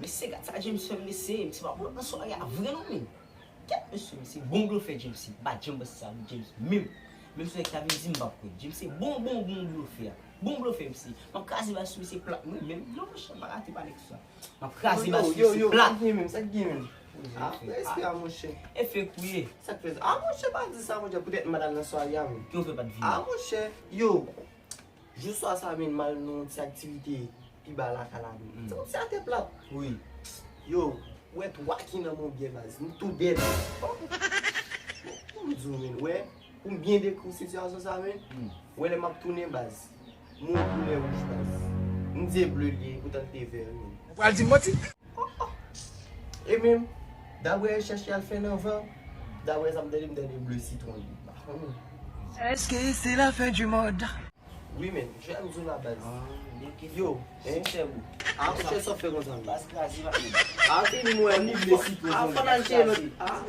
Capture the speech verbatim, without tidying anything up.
Mesye, gad sa James fè m, mesye. Mesye pa pran nan sware a vre non, men. Kèt mesye, mesye bon blofè James, m pa janm panse sa pou James menm. Menm si nèg ta vin di m, m p ap kwè. James se bon, bon, bon blofè. Bon blofè, mesye. M ap kraze bas sou mesye plat, mwen menm. Non, monchè, m pa rate pale sou sa. M ap kraze bas sou mesye plat. Sa k gen menm, sa k gen menm? Ah, respè a, monchè. E fek ou ye. Sa k fè sa? Ah, monchè, pa di sa, monchè. Poutèt m pa t al nan sware a, menm. Ki ou fè pa t vini? Ah, monchè, yo. Jou swa sa, menm, m al nan yon ti aktivite pi ba lakay la, menm. Se yon ti atè plat. Wi. Yo, wè twa ki nan men w byen, baz. M tou dèd. Bon, pou m di w, menm, wè, pou m byen dekri w sitiyasyon sa, menm. Wè, lè m ap tounen, baz. Mwen koulè wouj, baz. M di e ble l ye, poutan l te vè, menm. Ou pral di m manti? E menm, daprè rechèch y al fè nan van, daprè sa m tande, m tande ble sitwon li. Èske se la fen di mond? Wi, men, jwè m di w la, baz. Yo, hein? Siksè, bro. Ah, monchè, sa w fè konsa, men? Baz kraze, patnè. Ah, fini, mwen, ni ble sitwon. Ah, fò n al chèche lòt. Ah.